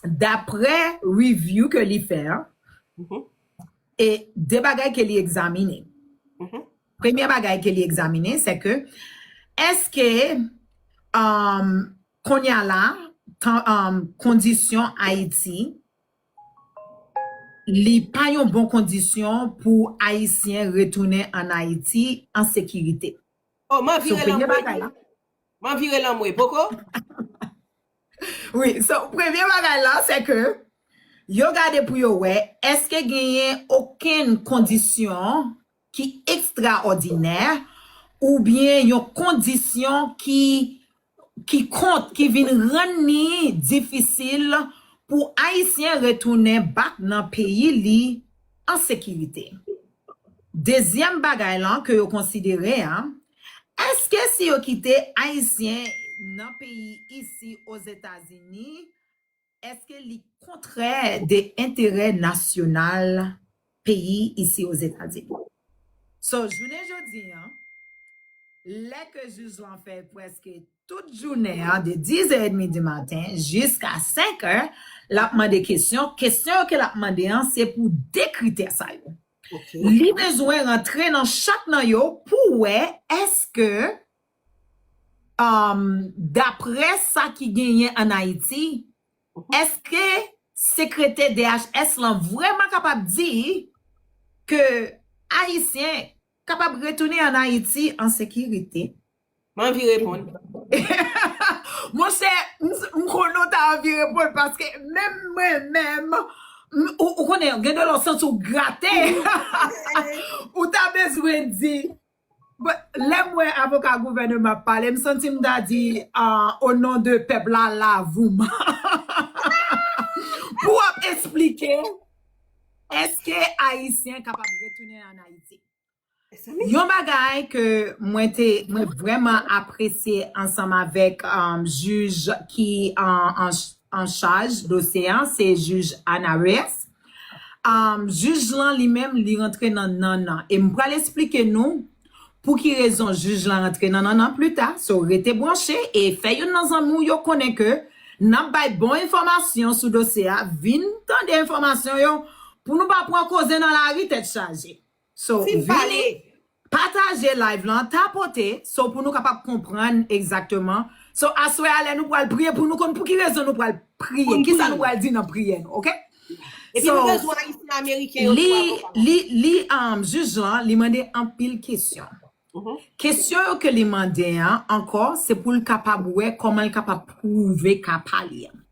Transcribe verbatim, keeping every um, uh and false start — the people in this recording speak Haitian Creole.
daprè review ke li fè an, e de bagay ke li egzamine. Premye bagay ke li egzamine, se ke èske um, kounye a la, tan, um, kondisyon Ayiti, li pa yon bon kondisyon pou Ayisyen retounen ann Ayiti an sekirite. Oh, m an vire lanmwe. M an vire lanmwe, poko? Wi, so premye bagay la, se ke yo gade pou yo wè, èske genyen okenn kondisyon ki ekstraòdinè oubyen yon kondisyon ki ki kont, ki vin rann li difisil pou Ayisyen retounen back nan peyi li an sekirite. Dezyèm bagay lan ke yo konsidere a, èske si yo kite Ayisyen nan peyi isi Ozetazini, èske li kontrè de enterè nasyonal peyi isi Ozetazini? So, jounen jodi an, lè ke jij lan fè prèske tout jounen an de dizè edmi di maten jiska senkè, l ap mande kesyon. Kesyon yo ke l ap mande an, se pou de kritè sa yo. Li bezwen rantre nan chak nan yo pou wè èske, um, daprè sa ki genyen ann Ayiti, èske sekretè D H S lan vrèman kapab di ke Ayisyen kapab retounen ann Ayiti an sekirite? M anvi reponn. Monchè, m konnen w ta anvi reponn paske menm mwen menm, ou konnen, gen de lè w santi w grate. Ou ta bezwen di, lè m wè avoka gouvènman ap pale, m santi m ta di, o non de pèp la, la voum. Pou w ap esplike, èske Ayisyen kapab retounen ann Ayiti? Yon bagay ke mwen te, mwen vrèman apresye ansanm avèk, um, jij ki an, an, an chaj dosye an, se jij Ana Reyes. Um, jij lan li menm, li rantre nan nannan. E m pral esplike nou pou ki rezon jij lan rantre nan nannan pli ta. So, rete branche e fè youn nan zanmi w yo konnen ke n ap bay bon enfòmasyon sou dosye a. Vin tande enfòmasyon yo pou nou pa pran koze nan lari tèt chaje. So, vini, pataje live lan, tapote, so pou nou kapab konprann egzakteman. So, aswè a lè nou pral priye pou nou konn pou ki rezon nou pral priye, kisa nou pral di nan priyè nou, oke? Epi nou bezwen Ayisyen Ameriken yo tou avoka. Li, li, um, jij lan, li mande anpil kesyon. Kesyon yo ke li mande an, ankò, se pou l kapab wè kòman l kapab pwouve ka pa li an.